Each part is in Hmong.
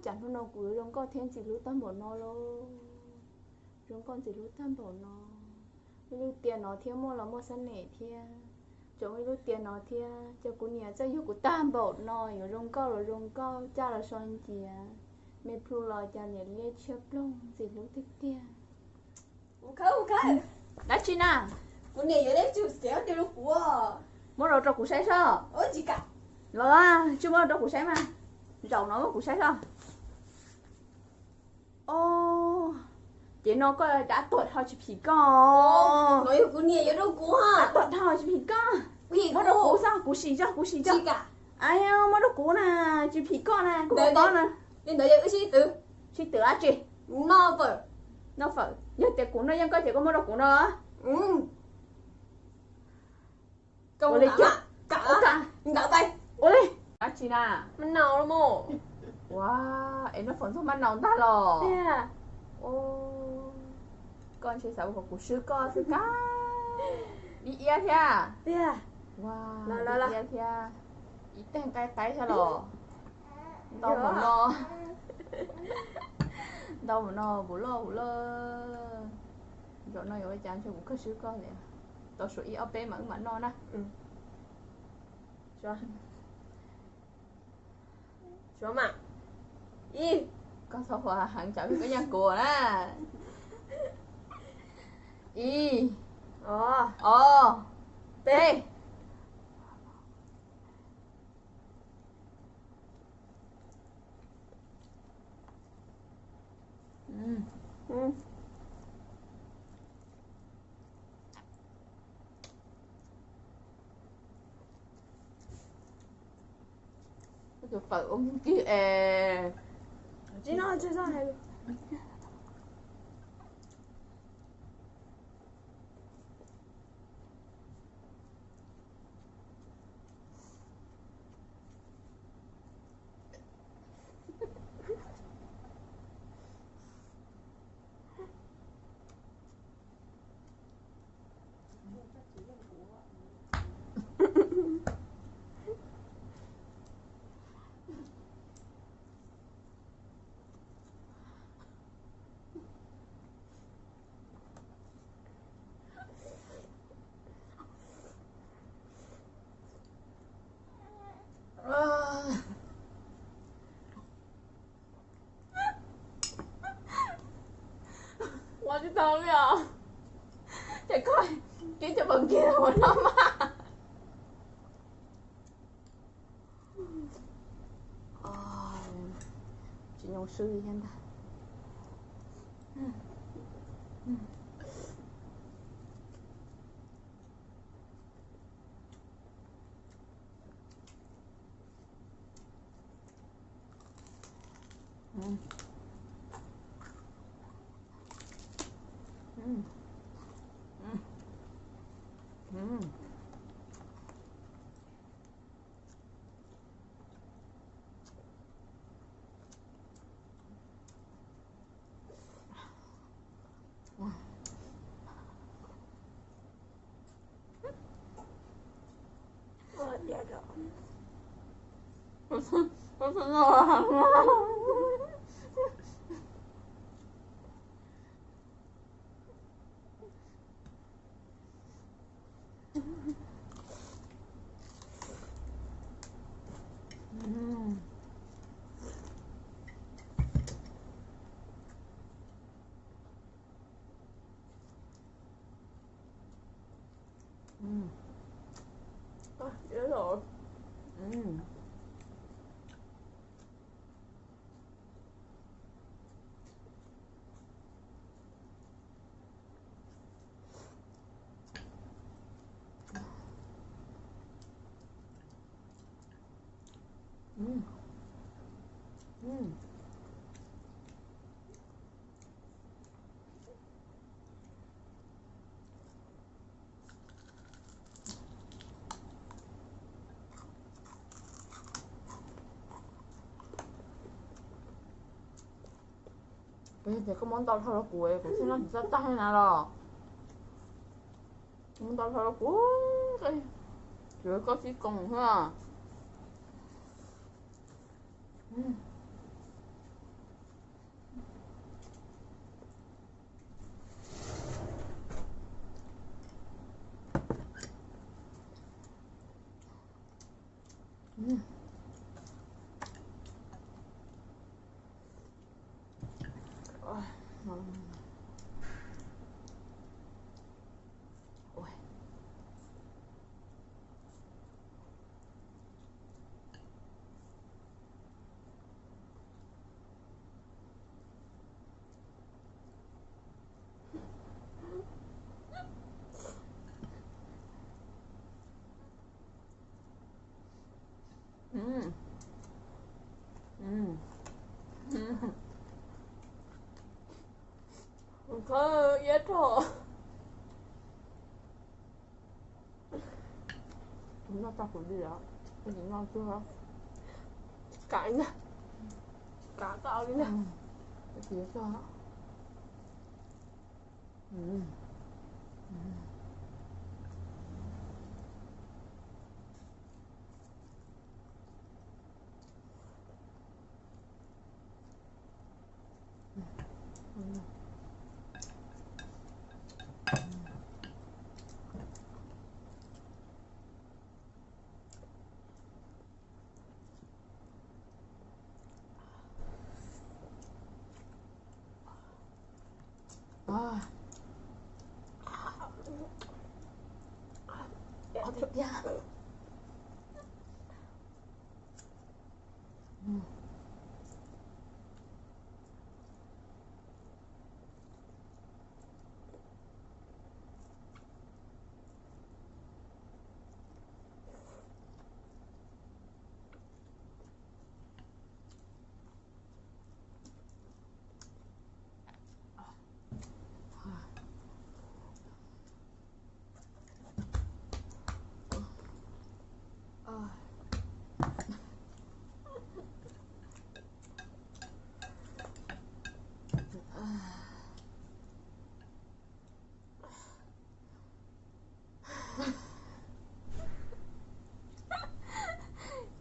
Cas hnub no kuv zoo nkauj thiab ntxim hlub tag npaum no lauj. Zoo nkauj ntxim hlub tag npaum no. Ib lub tiam no thiab muaj los muaj xab nem thiab. Tsoom ib lub tiam no thiab, cov kuv niam txawj yug kuv tag npaum no, yuav zoo nkauj los zoo nkauj, caj los so nciav, me plhu los cas niam liab tshiab ploog, ntxim hlub tiag tiag. Dab tsi na? Kuv niam yuav dab tsi rau kuv. Muab rau rau kuv saib soj. Los, tsis muab rau kuv saib mas. Zaum no muab kuv saib soj. Ces no koj dav tuag dhau tsis phim koj. Dav tuag dhau tsis phim koj. Muab rau kuv xwb, kuv sim tso, kuv sim tso. Muab rau kuv na, tsis phim koj na, kuv ua tob na. Sib twv dab tsi? Noj fawm. Yog tias kuv noj yeej koj ces koj muab rau kuv no. Ua li, ua li. Dab tsi na? Ua, es noj fawm ntxuag maj naus ntag los? Koj ntshe xav ua kom kuv swb koj xwb kab. Ib iab thiab. Ib iab thiab. Ib teg nqaij qaib thiab los? Ntau mus no, ntau mus no, kuv loj kuv loj. Zaum no yuav ua cas ntshe kuv kawg swb koj li. Tau suav ib ob peb mas wb mam noj na. Koj txhob ua heev tsam koj nyiag kuv na. Ib, ob, peb. Tus fawm ua nkig es. Ua tsis tau li os. Ces koj kib cov npaum nkiag ua no mas. Tsis nyoo swb li thiab ntag. Ces koj muab ntau dhau rau kuv, kuv thiaj noj tsis txawj tag li na los. Muab ntau dhau rau kuv, tsuav koj sib koom xwb. Khawb iab rog. Noj tag kuv li os, noj tag, kam li ntag, kam tau li ntag.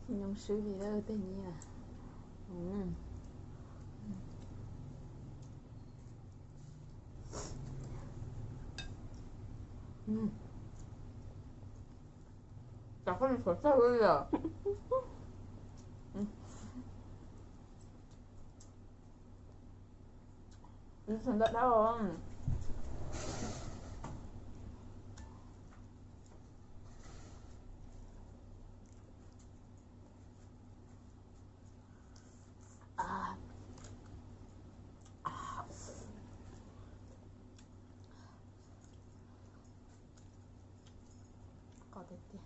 Nyob swb li tej nyiaj. Cov koj me suav txawg li os. Ntau dab. Qos tiag tiag.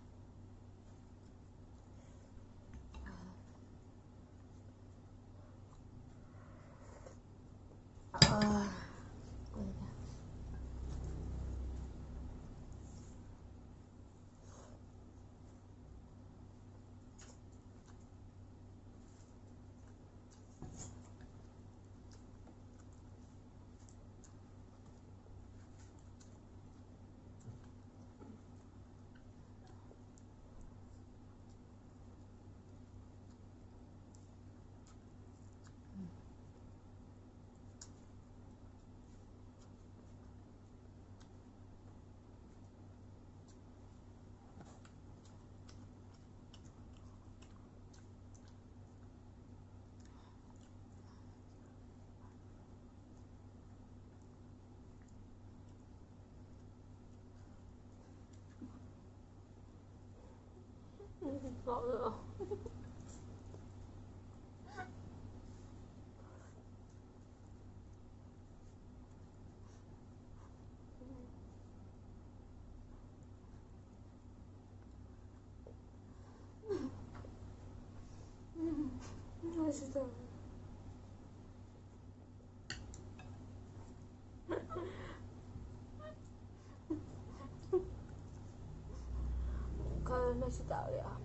Koj noj tsis tau li os.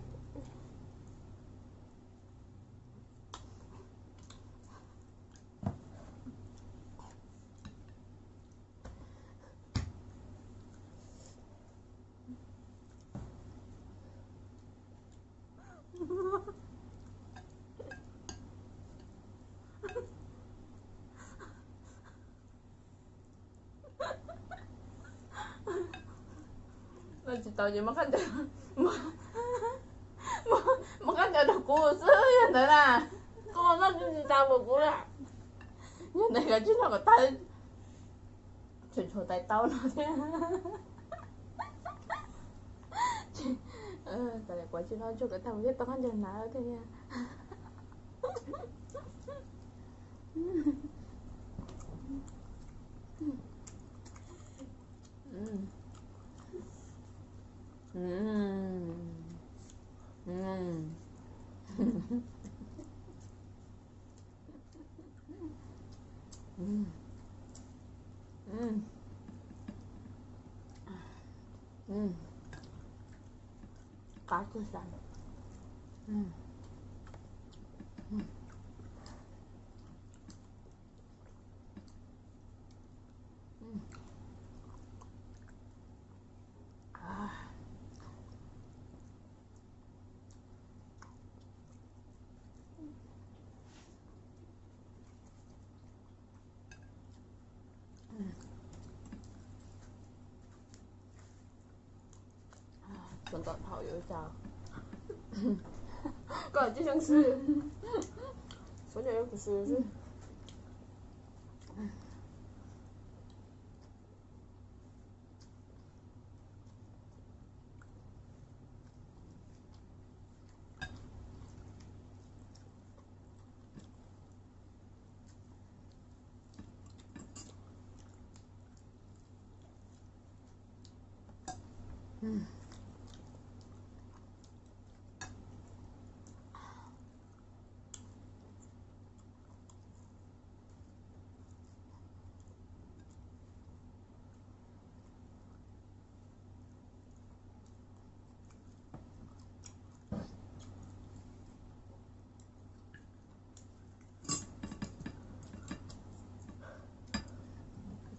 Noj tsis tau ces muab qab ncaws, muab qab ncaws rau kuv xwb yog ntawd na. Koj noj tsis tau npaum kuv na. Yog ntawd koj tsis noj kom tag, tsuas tshuav tais taub no thiab. Kuv tsis noj tsuag kom tag thiab tau qab ncaws hnav thiab. Qab kawg xav. Txog tom thaum yuav ua cas, koj tsis xyeeb xwb, kuv nyob kuv xwb xwb.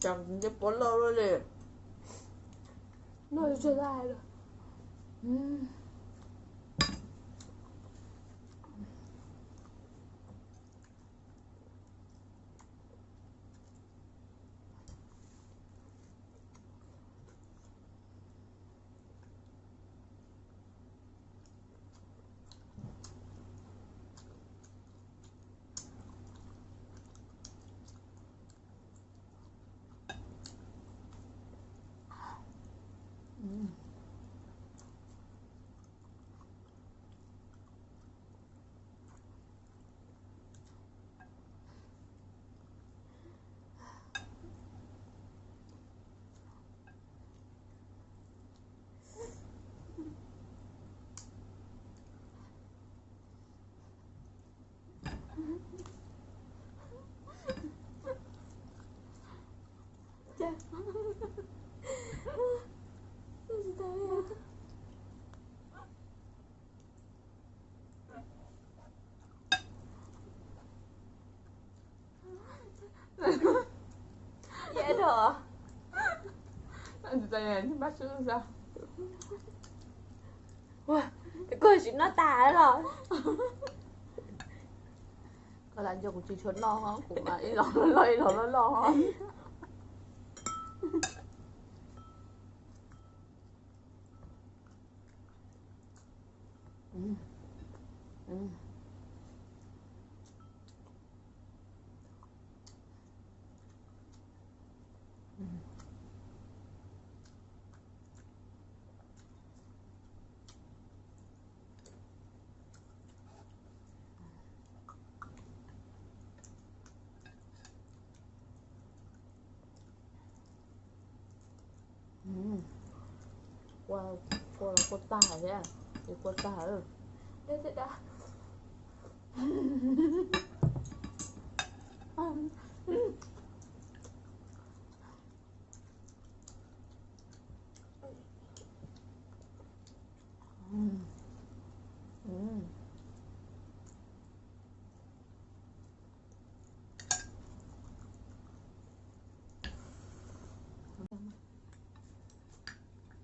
Cov ncej puab loj luaj li. Noj tsis tag li. Koj tsis noj tas los? Koj lam nco kuv tsis tshua noj, kuv mas ib los loj loj, ib los loj loj. Kua los kua tag thiab, kua tag.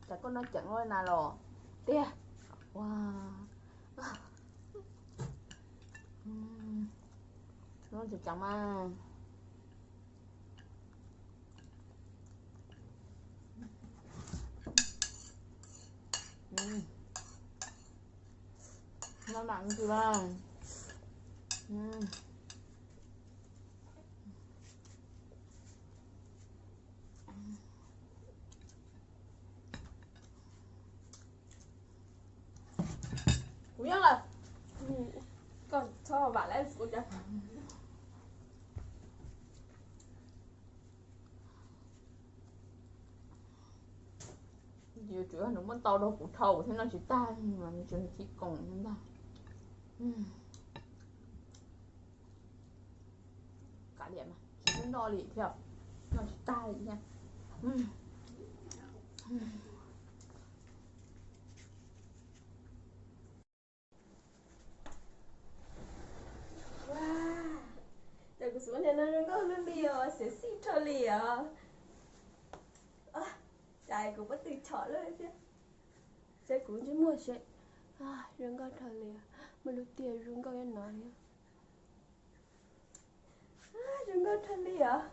Cas koj noj ceev luaj na los? Tiag. Ua, noj ceev ceev mas. Noj mam ntsis mas. Yuav tsum yog nws muab ntau rau kuv dhau kuv thiaj noj tsis tag, mas nws tseem khib koom ntag. Kav liam mas tsis noj li thiab, noj tsis tag li thiab. Cas kuv xav tias no zoo nkauj luaj li os, sexy dhau li os. Cas kuv pob tw chom lawm thiab. Seb kuv ntsej muag seb. Zoo nkauj dhau li, muaj lub tiaj zoo nkauj ib no li. Zoo nkauj dhau li os.